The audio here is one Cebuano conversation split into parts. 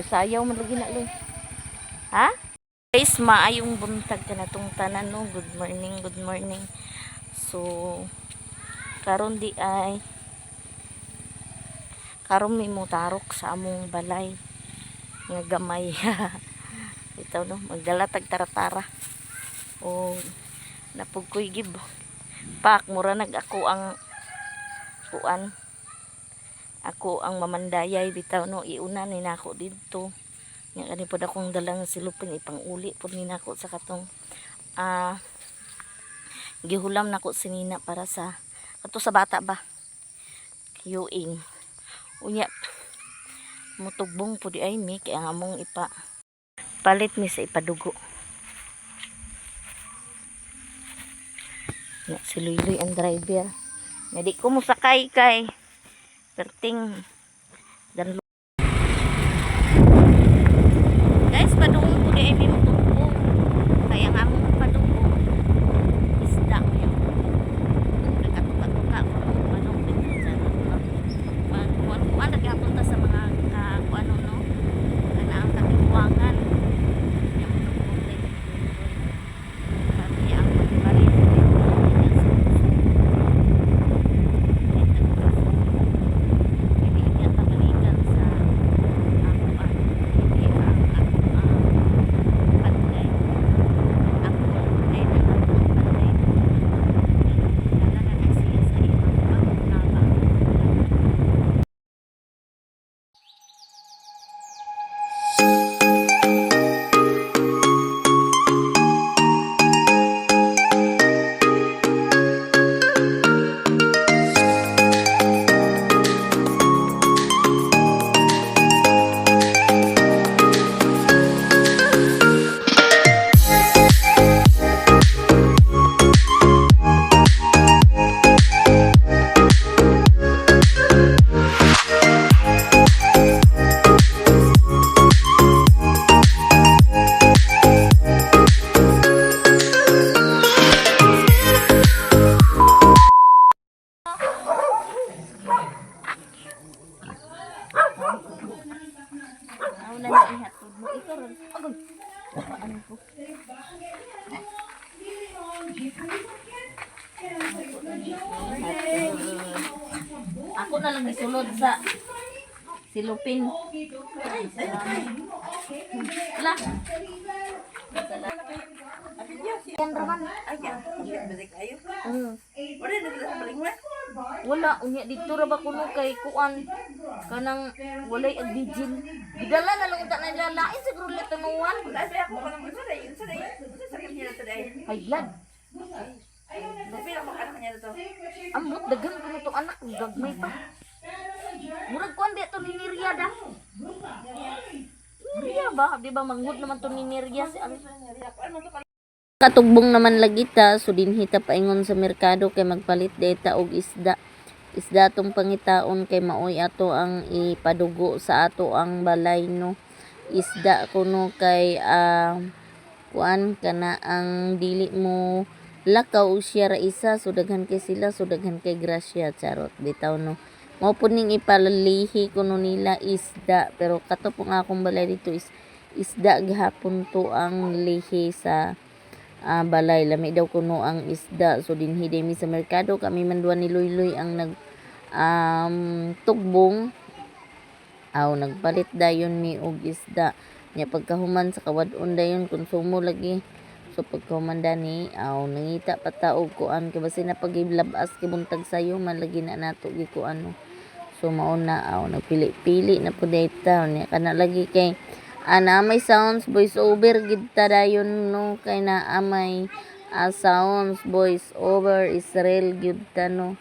Sayaw man lagi na, Loy. Ha? Guys, maayong buntag ka na tong tanan, no. Good morning, good morning. So, karon di ay karon may mutarok sa among balay nga gamay. Ito, no, magdala tag taratara. O napugkoy gib. Pak mura nag ako ang kuan. Ako ang mamandayay bitaw, no, iuna ni nako didto. Nya kani pod akong dalang silupin, ipanguli pod ni nako sa katong gihulam nako sinina para sa kato sa bata ba. Yuing. Unya mutugbong pud ay mi kay ang among ipa palit mi sa ipadugo. Nya si Luyloy ang driver. Nga di ko mosakay kay perting danlo. Guys, padung po di ay mi mutugbong. Kaya ang among padugo isda yun. Nagkatuka-tuka ko ng manok dito sa kuan naghapon ta sa mga ka kuano, no, kana ang katibuangan. Nya mutugbong tayo ni Luyloy. Kami ang palit dito niya sa puso. Hindi niya tabalikan sa ako ang hindi ang ako ang panday. Ako ay ang ako ang panday. Dala na na siya sa iyang pagkaba. Ako na lang ihatod mo. Ikaw ron. Agoy. Ano ko? Ako na lang gisulod sa silupin. Ay, salamat. Wala. Yan raman. Mm. Wala unya dito ra ba kuno kay kuan kanang walay agbijin. Gidala na lang unta na nila lain siguro la tanuan. Hay blood. Ambot daghan kuno to anak, gagmay pa. Murag kuan di to ni Nirya da. Nirya ba? Di ba manghud naman to ni Nirya si ano? Katugbong naman lagi ta, so dinhi ta paingon sa merkado kay magpalit data og isda. Isda atong pangitaon kay maoy ato ang ipadugo sa ato ang balay, no. Isda kuno kay kuan kana ang dili mo lakaw og siya ra isa, so daghan kay sila, so daghan kay grasya, charot bitaw, no. Mao pud ning ipalalihi kuno nila isda, pero kato po nga akong balay dito is isda gihapon to ang lihi sa balay, lami daw kuno ang isda, so dinhi mi sa merkado, kami man duha ni Luyloy ang nag tugbong. Aw, nagpalit dayon mi og isda nya, pagkahuman sa kawad-on dayon konsumo lagi. So pagkahuman dani, aw, nangita pa ta og kuan kay basin na pagilabas kay buntag sayo man lagi na nato gikuan, no. So mao na, aw, nagpili-pili na pud ta nya kana lagi kay ana may sounds voice over gid ta dayon, no, kay naa may sounds voice over Israel gyud ta, no.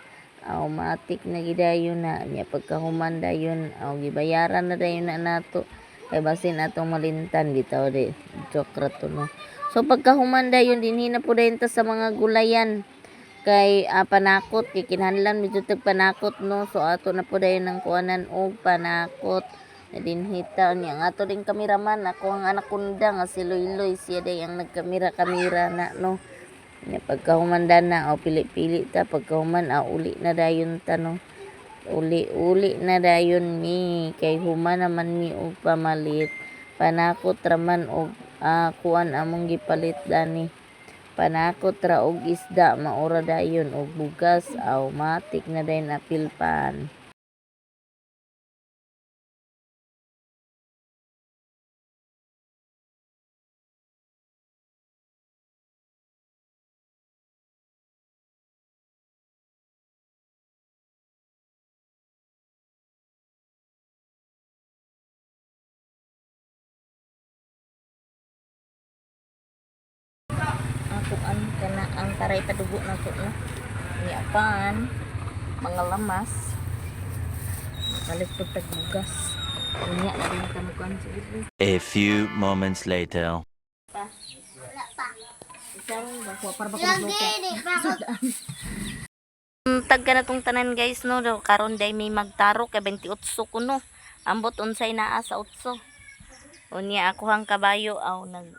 Aw, matik na gidayon na nya, pagkahuman dayon, aw, gibayaran na dayon na nato kay basin atong malintan bitaw, di joke ra to, no. So pagkahuman dayon, dinhi na pud dayon ta sa mga gulayan kay panakot kay kinahanglan medyo tag panakot, no. So ato na pud dayon ang kuanan og panakot na dinhi ta niya. Ang ato ding kameraman, ako ang anak kunda nga si Loyloy, siya day ang nagkamera kamera na, no. Nya pagkahuman na, o pili-pili ta, pagkahuman, uli na dayon ta, no. Uli-uli na dayon mi kay human naman mi og pamalit. Panakot ra man og kuan among gipalit dani. Panakot ra og isda maura dayon og bugas aw matik na dayon apilpan. Ang kuan kana ang taray padugo na to no. Ni apan mga lamas. Palit pud tag bugas. Unya na din ta kuan sige. A few moments later. Tag ka na tong tanan guys no daw karon day may magtaro kay 28 kuno. Ambot unsay naa sa 8. Unya ako ang kabayo aw nag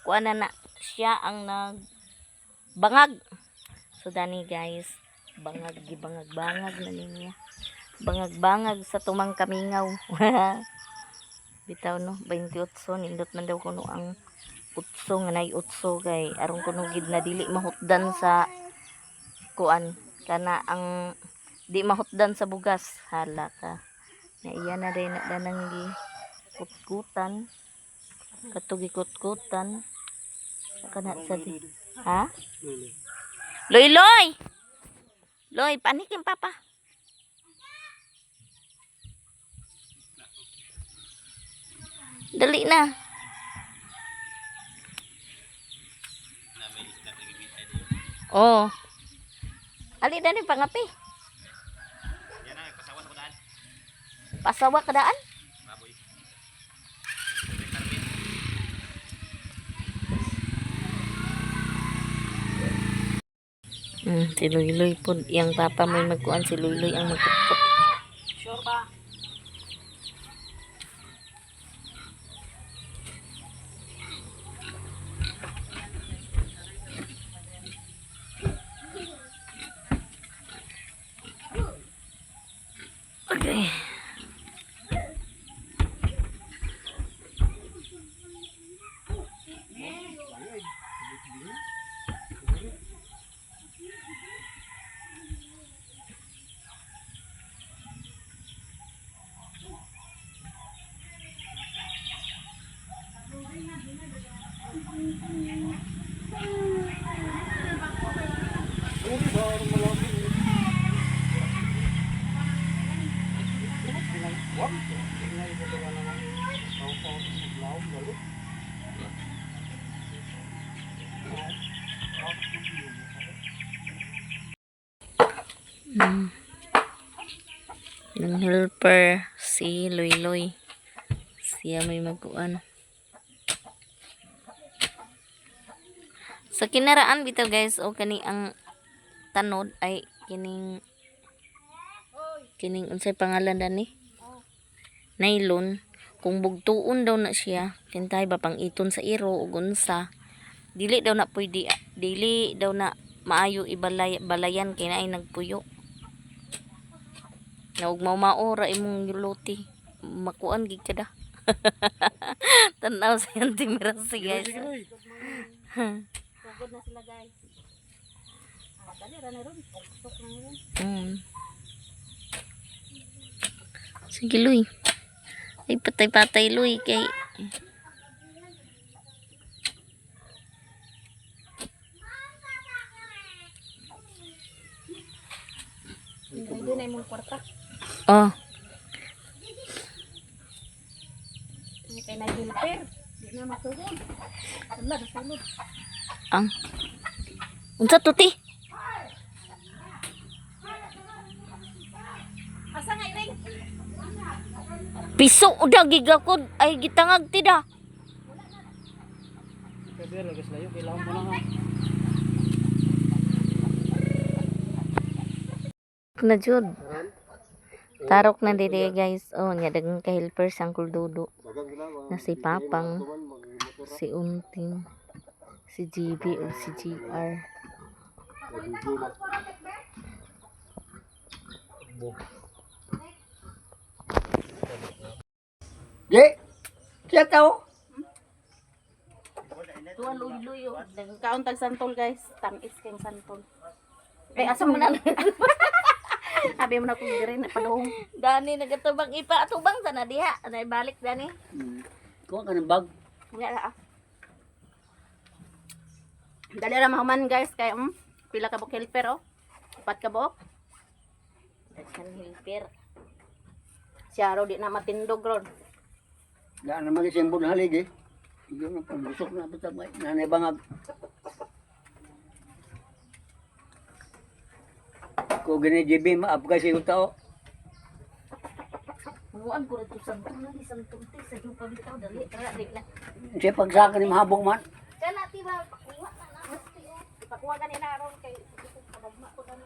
kuan na, na siya ang nag bangag. So dani guys, bangag gibangag bangag na niya. Bangag bangag sa tumang kamingaw. Bitaw no 28 nindot man daw kuno ang utso nga nay utso kay aron kuno gid na dili mahutdan sa kuan kana ang di mahutdan sa bugas, hala ka na iya na rin na danang gi kutkutan kato gikutkutan kana sa di ha. Loy loy loy panikin papa. Dali na. Oh. Ali dani pangapi. Pasawa ka daan? Si Luy po. Yang papa may magkuan, si Luy ang magkupkop. Sure ba? Okay. Ng helper si Luy Luy. Siya may magkuan. Sa kinaraan bitaw guys o kani ang tanod ay kining kining unsay pangalan dani? Nylon. Kung bugtuon daw na siya, kintay ba pang iton sa iro ug unsa. Dili daw na pwede, dili daw na maayo ibalay balayan kay naay nagpuyo. Na ug mao ra imong luti. Makuan gid ka da. Tanaw sa iyang timirasi guys. Pagod na sila guys. Ah, dali ra na ron. Pagtok na ron. Sige, Luy. Ay, patay-patay, Luy. Kay... Ready na imong kwarta. Oh, Hindi kay nag-helper. Di na masuhod. Wala, nasulod. ang. Unsa to, ti? Asa nga iring? Piso, uda, gigakod. Ay, gitangag, ti da. Na jud. Tarok na dili guys. Oh, nya daghang ka helper sa Uncle Dodo. Na si Papang, si Unting, si GB o si GR. Takbo. Di. Siya tao. Tuwa luy-luy oh. Kaon tag santol, guys. Tamis kayong santol. Ay, asa mo na? Sabi mo na kung diri na padung. Dani nagatubang ipa atubang sana diha. Anay balik dani. Kuha ka ng bag. Nga ra ah. Dali ra mahuman, guys, kay pila ka buok helper oh. Upat ka buok. Daghan helper. Siya raw di na matindog ron. Daan naman isimbol na halig eh. Hindi na pambusok na basta may nanay bangag. Ko gini GB maap ka siya tao. Muan ko rito santol na ni santol ti sa pa bitaw dali ra di na. Siya pagsaka ni mahabong man. Kana ti ba pakuha na na. Ipakuha gani na ron kay kabagma ko gani.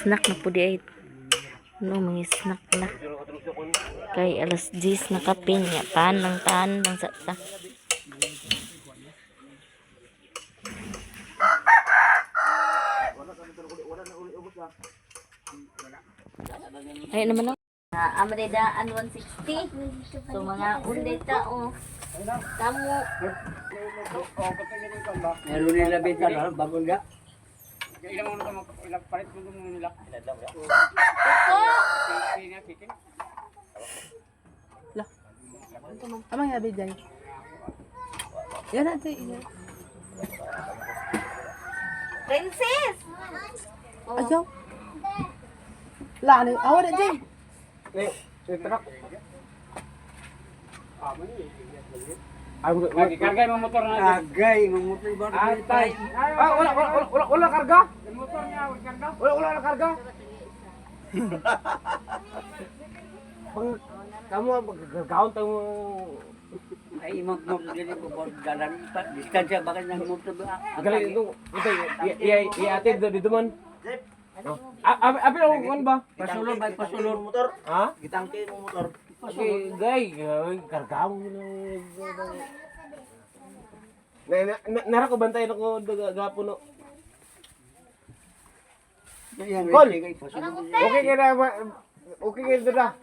Snack na po di ay. No, mga snack na. Kay alas 10 na kape niya. Tahan lang, tahan lang sa ta. Ay naman ako. Amreda an 160. So mga unday tao. Tamo. Meron nila bita na bagong ga. Amang yabi dyan. Yan natin. Yan. Princess. Ayaw. La, ano? Awa na dyan. Karga yung motor na. Agay, mamotor ba? Atay. Ah, wala wala wala wala, wala karga. Yung motor niya, wala karga. Wala wala wala karga. Pang kamu gagaon tamo. Ay, imong motor dili ko ba dalan pa. Distansya bakit nang motor ba? Galing ito. Ito i i ate dito man. Abi abi ako kon ba? Pasulod ba pasulod Motor. Ha? Gitangke mo motor. Okay, gay, karga mo na. Na na nara ko bantay ako gapon no. Kol! Okay kay na okay kay dira.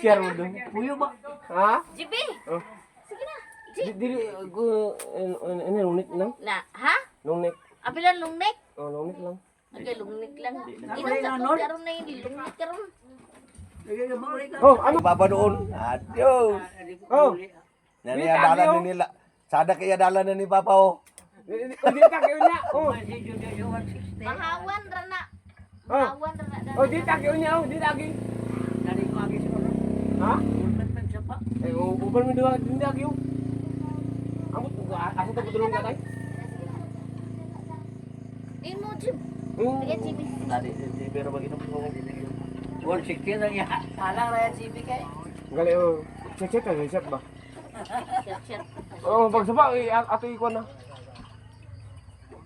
Share mo dun. Puyo ba? Ha? GB. Oh. Sige na. Di dili ko ano lungnik lang. Na, ha? Lungnik. Apilan lungnek. Oh, lungnik lang. Okay, lungnik lang. Inom sa ko karon na hindi lungnik karon. Oh, ano? Baba doon. Adios. Oh. Nani dalan ni nila. Sada kaya dalan na ni Papa oh. Di ta kayo niya. Oh. Mahawan ra na. Oh. Mahawan ra na dani. Oh, di ta kayo niya. Oh, di ta kayo. Dali ko agi sa Ha? Ulpan sa pa. Eh, uban mo duwa di ta kayo. Amot asa ta padulong ka tay? Imo jib. Oh. Sige, GB. Dali pero mag inom ko. 160 lang yan. Salang ra yan GB kay. Gali oh. Check check ka, check ba? Chat chat. Oh, pag saba eh, ato ikon na.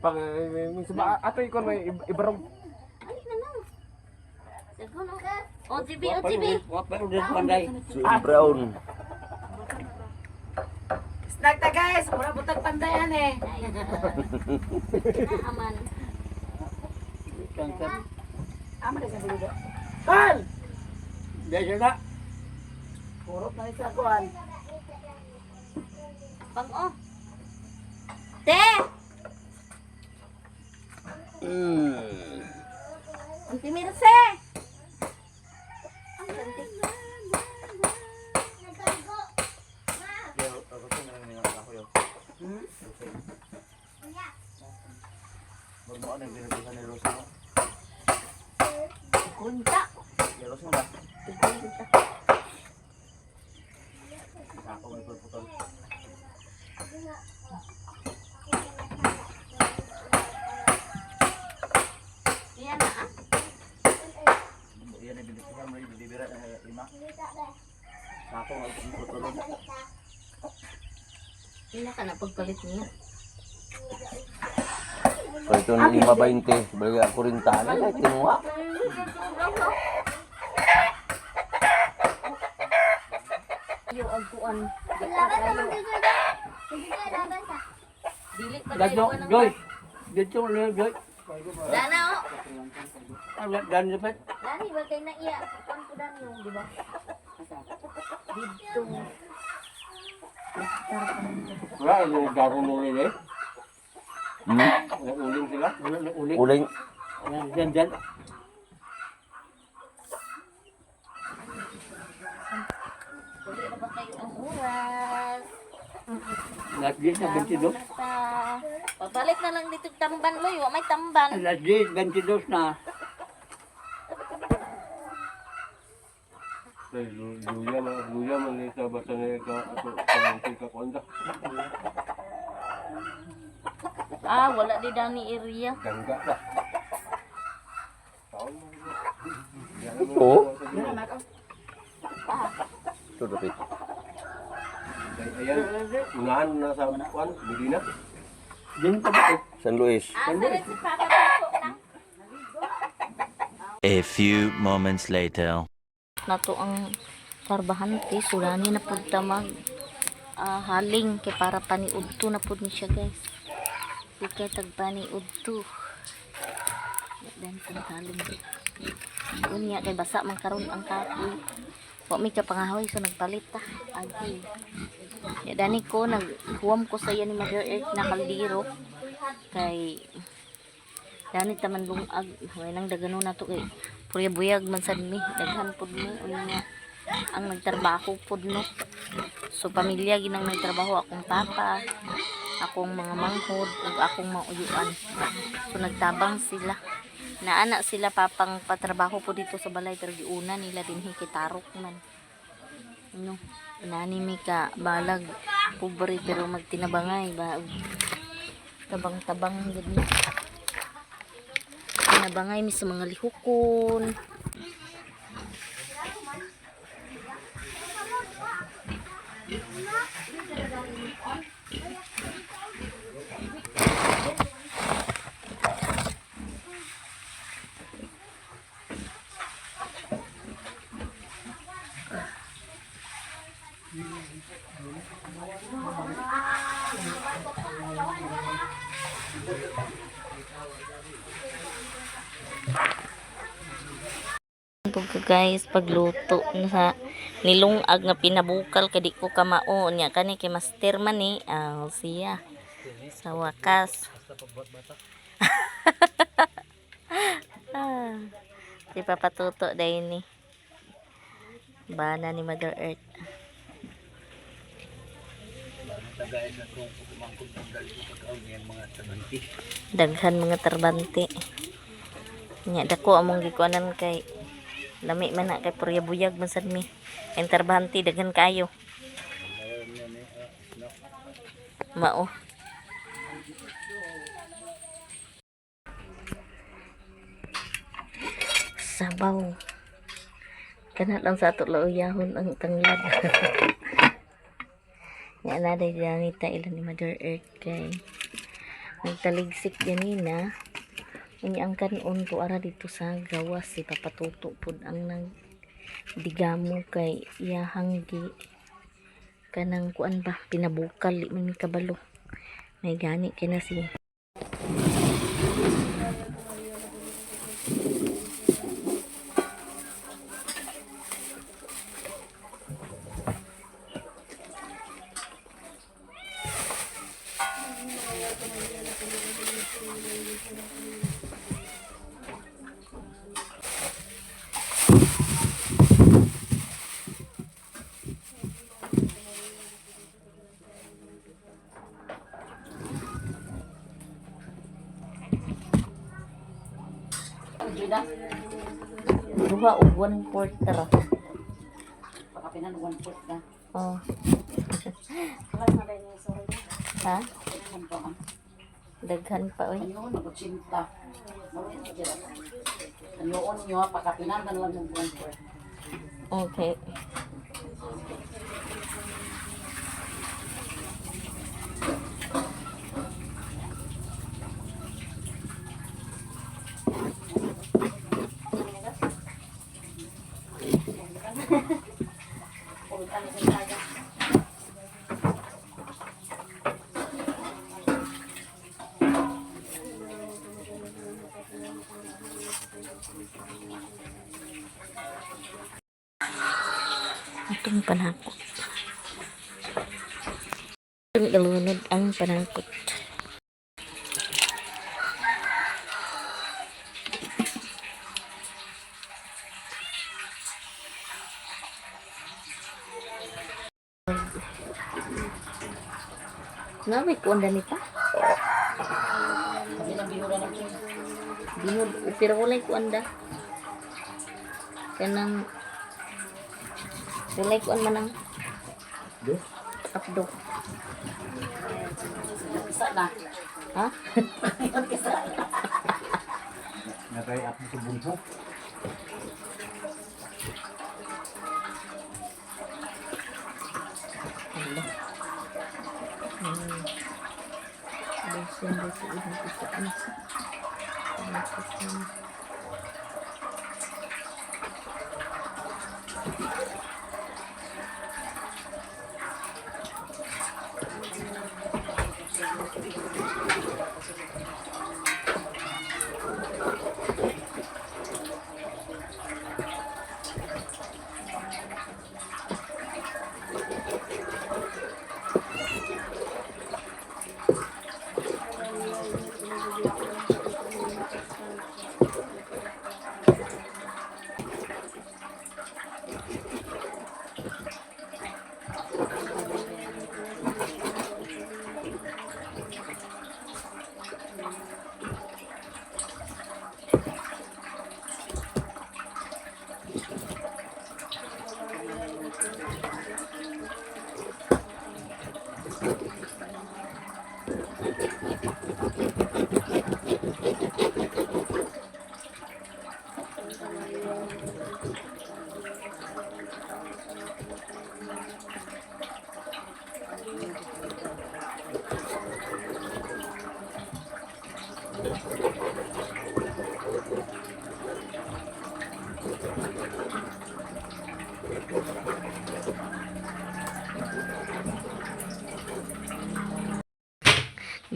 Pag may saba ato ikon may ibarong. Ay na lang. Daghan oh. Oh, GB, oh, GB. Wa pa ulit panday. Si Brown. Snack ta guys, mura butag pandayan eh. Aman. Amo na sa bigo. Kal! Dahil na. Purot na sa kuan. Pang oh. Te! Auntie Mirce! Ang santi. Kunta. Kunta. Yan na ah. Pila ka na pagpalit niya. Ito na 5.20. Balik ako rin tali. Ay, kinuha. Yo agkuan. Dili pa Dagdo, tayo ng Joy. Dito lang, Joy. Dana oh. Dan dapat. Dani ba kay na iya? Kuan ko dani oh, di ba? Dito. Wala ano garo mo rin eh. Hmm? Uling sila. Wala na uli. Uling. Yan, yan, yan. Uli na ba kayo ang oras? Last day na 22. Basta. Papalit na lang dito tamban mo, wa may tamban. Last day, 22 na. Ay, luya na, luya man ni sa basta ni ka ato ka ka konda. Ah, wala di dani area. Gangga ba. Ito. Ito dapat. Ayan, unahan na sa kuan, Medina. Diyan pa ba? San Luis. Ah, sa rin si Papa Paco lang. A few moments later. Nato ang tarbahante sulani na pud ta mag haling kay para paniudto na pud ni siya guys. Di kay tag paniudto. Dan tang haling. Unya kay basa man karon ang kapoy. Wa mi kapangahoy so nagpalit ta. Agi. Ya dani ko naghuwam ko sa iya ni Mother Earth na kaldero kay dani taman lungag way nang dagano na to kay purya buyag man sad mi daghan pud mi unya ang nagtrabaho pud no. So pamilya ginang nagtrabaho, akong papa, akong mga manghod ug akong mga uyuan. So nagtabang sila, naana sila papang patrabaho po dito sa balay pero giuna nila dinhi kay tarok man no. Nani mi ka balag pobre pero magtinabangay ba, tabang-tabang gud ni. Tinabangay mi sa mga lihukon. Pag guys, pagluto na sa nilungag nga pinabukal kay di ko kamao nya kani kay master man ni siya sa wakas. Ah, si papatuto dahil ni bana ni Mother Earth. Daghan mga tarbante. Nya dako among gikuanan kay lami man na kay purya buyag man sad mi. Ang tarbante daghan kayo. Mao. Sabaw. Kana lang sa ato lauyahon ang tanglad. Nga na day nangita ila ni Mother Earth kay nagtaligsik ganina. Unya ang kanon ko ara dito sa gawas si papatuto pud ang nag digamo kay iyahang gi kanang kuan ba pinabukal di man mi kabalo. May gani kay na si. Duha og 1/4 ra. Pakapinan, 1/4 na. Oh. Ha? Daghan pa oy. Ayun, mag-utsinta. Ayun nyo, pakapinan na lang ng 1/4. Okay. Itong panakot. Itong ilunod ang panakot. Na may kuwan dani pa? Bihod, pero walay kuwan da. Kanang walay kuwan man ang apdo. Isa na. Ha? Natay up sa bunso. Hala. Basin dito ibang isaan. Ano?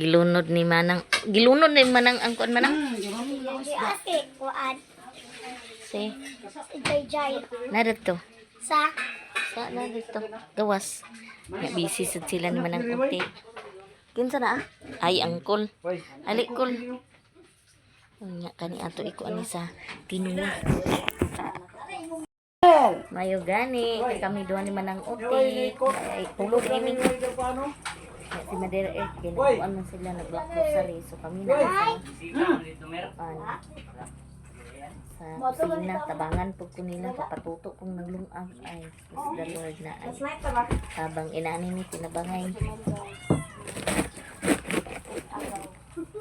Gilunod ni Manang. Gilunod ni Manang ang kuan Manang. Si ate, kuan, Si si Jai Jai. narito. Sa, Sa narito. Gawas. Nga busy sad sila ni Manang unti. Kinsa na ah? Ay angkol. Ali kol. Unya kani ato iko ani sa tinuwa. Mayo gani kay kami duha ni Manang uti. Ay tulog ni mi. Ay, si Madera eh, ginaguan man sila nag Black Rosary. So kami na sa sa kusina, tabangan po ko nila, papatuto kong naglungag ay is the Lord na ay. Tabang inaani ni tinabangay.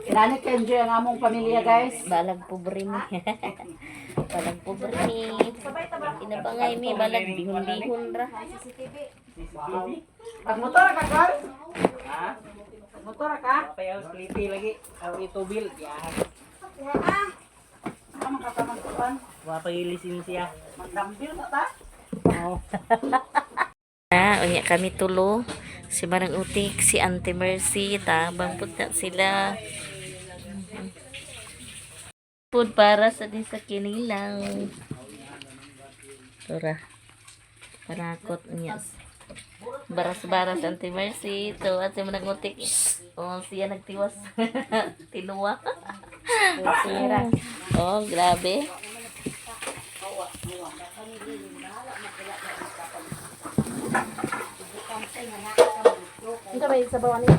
Inani ka enjoy ang among pamilya, guys. Balag pobre mi. Palagpobre ni. Inabangay mi balag bihon-bihon ra. Pagmotor ka, Carl? Ha? Pagmotor ka? Payaw sleepy lagi. Aw itubil. Ya. Ano makakamagtuan? Wa pa lisensya. Magdambil na ta? Ah, unya kami tulo. Si Marang Utik, si Auntie Mercy, tabang pud na sila. Food para sa di sa kinilaw. Tura. Parakot niya. Baras-baras Auntie Mercy. Ito, at si Marang Utik. Oh, siya nagtiwas. Tinuwa. Oh, grabe. Unsa may sabaw ni?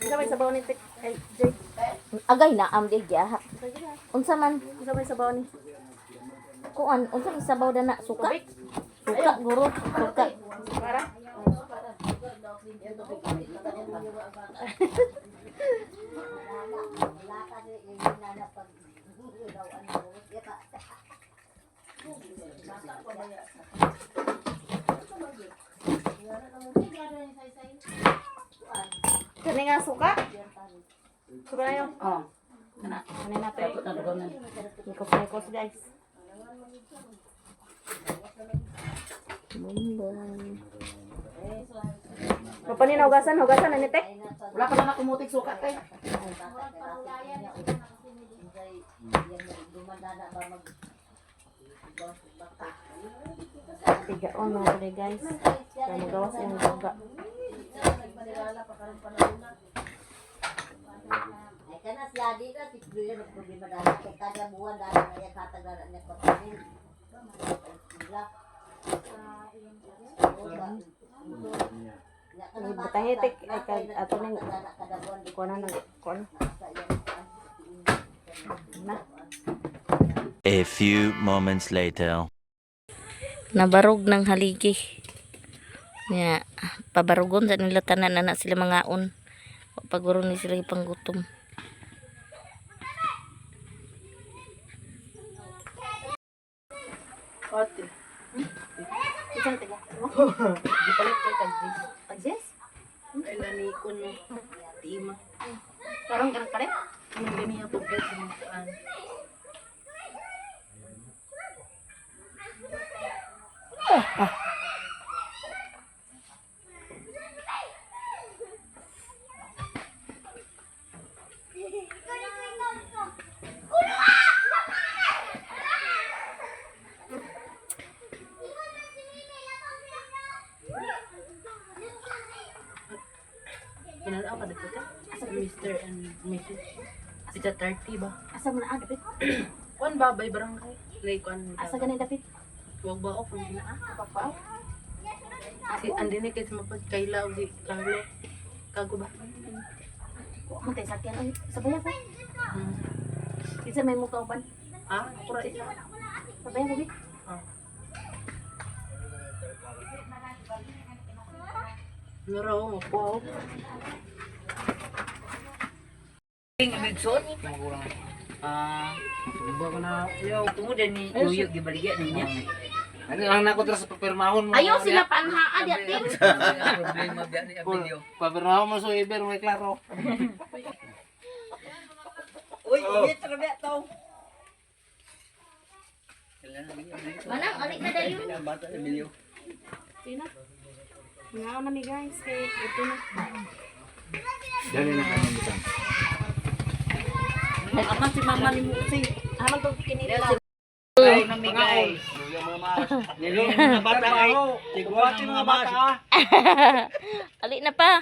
Unsa may sabaw ni Tek? Ay, Jay. Agay na am di gyaha. Unsa man Unsa may sabaw ni? kuan unsa may sabaw na na suka? Suka guro, suka. Para? Kani nga suka? Suka na yun. Oh. Kani na tayo. Dapat na dugang na. Nikos-nikos guys. Bumbay. Mapanin na hugasan, hugasan na ni Tek. Wala pa na kumutik suka te. Tigaon mga pala guys. Kaya magawas yung duga. Ay kana siya di ka si Kuya nagproblema dahil kay kada buwan dahil na yan hatag na niya ko. Butang Tek ay kag ato ning kuan na kuan. Na. A few moments later. Nabarog ng haligi. Nya, pabarugon sa nila tanan na na sila mangaon. Paguro ni sila ipanggutom. Ate. Isang tiga. Gipalit kay tag Pagjes? Ila ni kuno. Tiima. Karon karon kare? Ano gani ang pagkait sa mga kuan. Pinanaw ka dito ka? Mr. and Mrs. Sita 30 ba? Asa mo na ah, dapit? Kuan ba bay barangay? Lay kuan. Asa gani dapit? Wag ba ako kung naa? Pagpao. Si andini kay mapagkaila og si Carlo. Kago ba? Wa man tay sakyan ay sabaya pa. Kinsa may muka uban? Ha? Pura isa. Sabaya ko bi. Ah. Nuro mo po. Ano lang na ko sa papirmahon mo. Ayaw sila panhaa di atin. Papirmahon mo sa Iber, may klaro. Uy, init ra ba to? Manang ali na dayon. Sino? Ngaon na mi guys kay ito na. Ama si mama ni Musi. Aman to kinila. Mga bata ay tiguan mga bata. Ali na pa.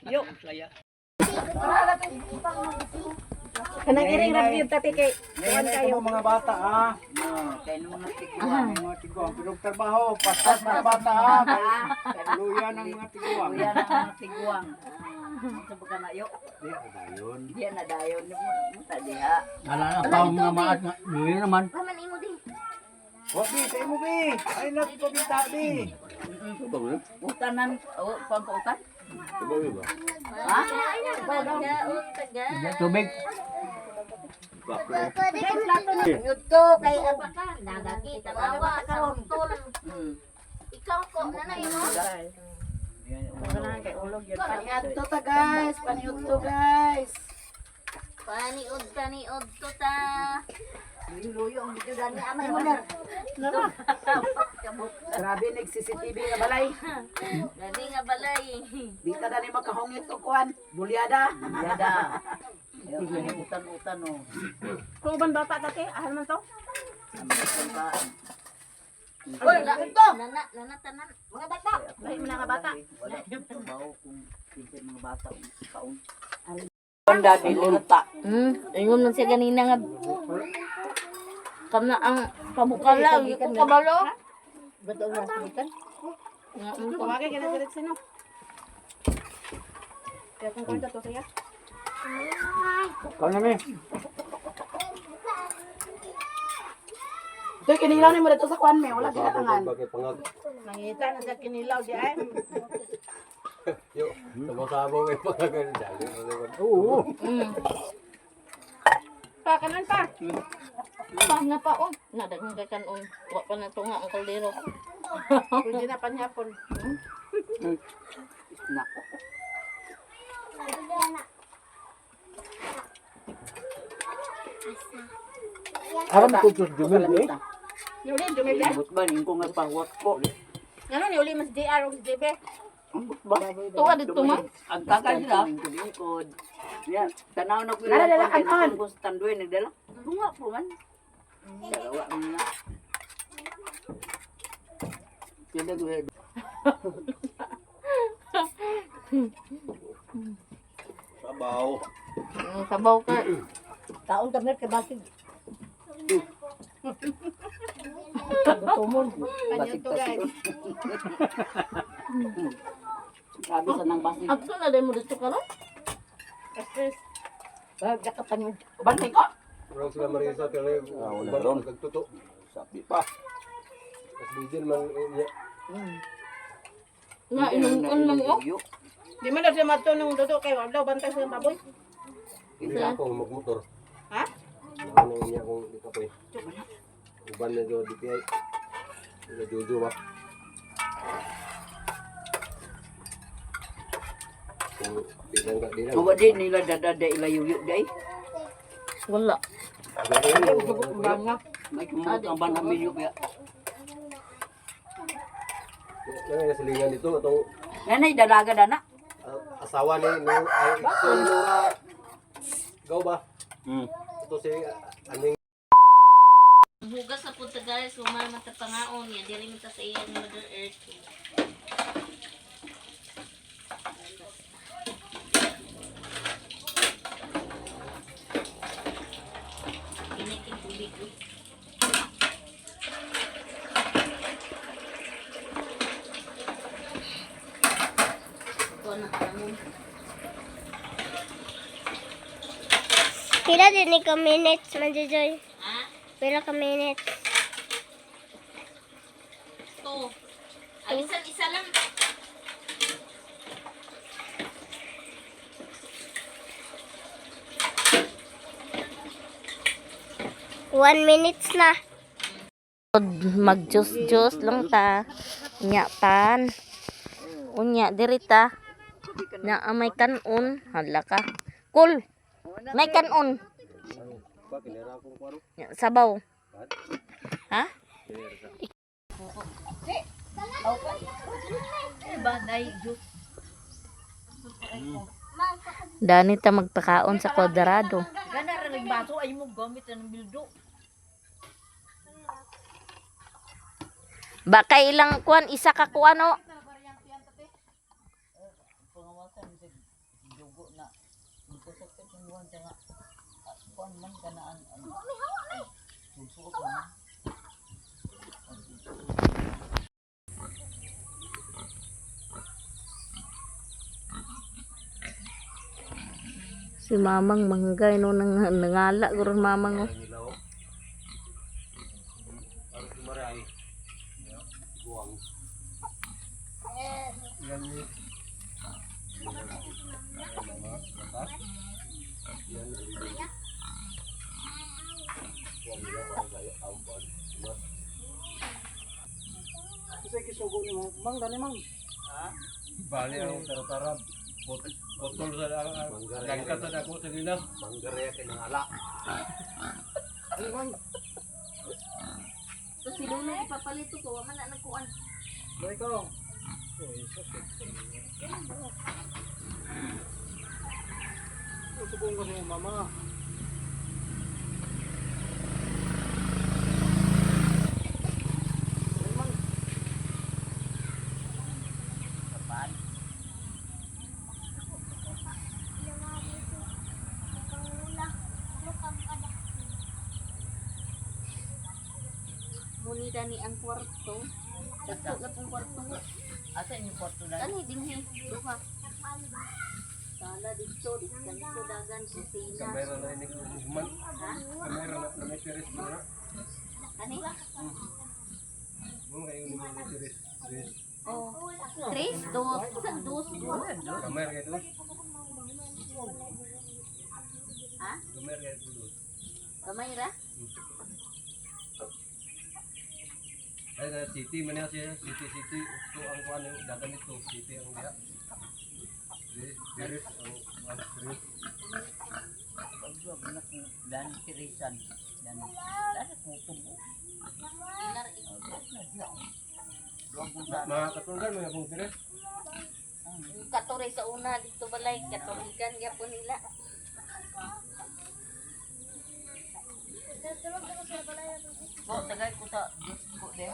Yo. Kanang iring ra gyud tati kay kuan kayo. Mga bata ah. Kay nung mga tiguan. Mga tiguang pinog trabaho, pastas mga bata ah. Luya ng mga tiguang. Kuya ng mga tiguang. Sa baka na yo. Diya na dayon. Mo ta diha. Ala na pa mga maat nga. Luya naman. Paman imo di. Wa bi, sa imo bi. Ay na pabinta bi. Utanan, o kuan pa utan? Ha? Pagkaon taga. Tubig. Pwede kami Yudto kay ang Nagakita awa sa tol. Ikaw ko nanay mo. Paniadto ta guys, paniudto guys. Paniod paniod to ta. Luyo ang video dani amay mo na. Grabe nag CCTV nga balay. Gani nga balay. Di ta dani makahungit og kuan, bulyada. Bulyada. Utan-utan oh. Kung uban bata dati, ahal man to. Oy, ito. Nana nana tanan. Mga bata. Lahi man nga bata. Wala trabaho kung kinsa mga bata kaon. Honda dilunta. Ingon man siya ganina nga kam na ang pabukala, ko kabalo. Tawagin ka na diretso no. Kaya kung kwenta to siya. Kau na mi. Ito kinilaw ni mo dito sa kuan me, wala ginatangan. Bakit pangag. Nangita na sa kinilaw di ay. Yo, sabaw-sabaw may pangag. Oo. Pa kanan pa. Pa na pa oh. Nadaghang kay kanon. Wa pa na tunga ang kaldero. Pwede na panyapon. Nako. Aram ko to jumel eh. Ni uli jumil eh. But ba ning ko nga pangwat ko. Ngano ni uli mas JR o JB. Ba? Tuwa dito man. Ang tagal nila. Likod. Yan, tanaw na ko yung kwan kung sa tanduay nagdala. Bunga po man. Dalawa man na. Sila ko Sabaw. Sabaw ka. Taon kami kay basig. Panyo to guys. Grabe sa nang basig. Adto na dai mo dito karon. Stress. Bantay ko. Wrong sila Marisa pero wala ron. nagtuto. Sabi pa. Mas bijin man niya. Nga inungkon man oh. Di man daw siya madto nung dodo kay wala daw bantay sa baboy. Hindi ako magmotor. Ha? Ano niya kung di ka pa eh. Uban na jo DPI. Ila Jojo ba? Kung di lang ka di lang. Wa di nila dadada ila yuyo day. Wala. May kumot ang banhamin yu kaya. Ano yung silingan dito atong Nanay dalaga dana. asawa ni ay so ni Nora. Gaw ba? Ito si aning Hugas sa punta guys, human man ta pangaon ya diri man ta sa iyang Mother Earth. Init yung tubig. Oh. Ito na karamon. Pila din ni ka minutes, man Joy. Ha? Pila ka minutes. Two. Alisan isa lang. 1 minutes na. Mag-juice-juice lang ta. Nya pan. Unya diri ta. Na may kanon. Hala ka. Cool. May kanon. Nya, sabaw. Ha? Dani ta magpakaon sa kwadrado. Gana ra nagbaso ay mo gamit ang bildo. Baka ilang kuan isa ka kuan oh. Si mamang manggay no nang nangala gurun mamang oh. Kasi kisugo ni mo. Mang dani mang. Bali ang tara-tara. Putol sa langkat sa dako sa nila. Manggareya kay nangala. Ano mang? So si Lolo ipapalito ko, wa man na nagkuan. Dai ko. Usubong ko sa iyong mama. Kapaan. Muni dani ang kwarto. Dagko na pong kwarto. Asa inyong kwarto na? Kani dinhi duha. Sala dito, dito dagan kusina. Kamera na ini human. Kamera na may teres mo na. Kani? Mo kayo ni may teres. Teres. Oh. Tres, dos, isang dos. Kamera kayo dos. Ha? Kamera kayo dos. Gamay ra? Ay na city man siya, city city ito ang kuan yung dagan nito, city ang diha. Teres ang ang teres. Pagduwag na kung dan tirisan. Dan dan kutob. Dinar Duwag mo sa Mga katunggan mga pong teres. Katuray sa una dito balay, katurigan gyapon nila. Ko tagay ko sa Diyos ko de.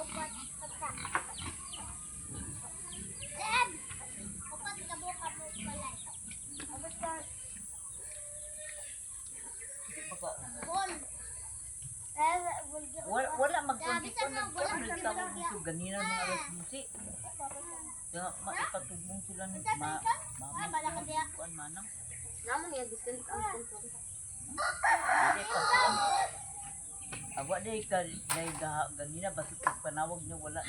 Wala wala magkunti ko nagtawag dito ganina mga alas 12. Kaya maipatubong sila ni ma mama kuan manang. Namo niya gusto ang kontrol. Awa day ka day gaha ganina basig pag panawag niya wala.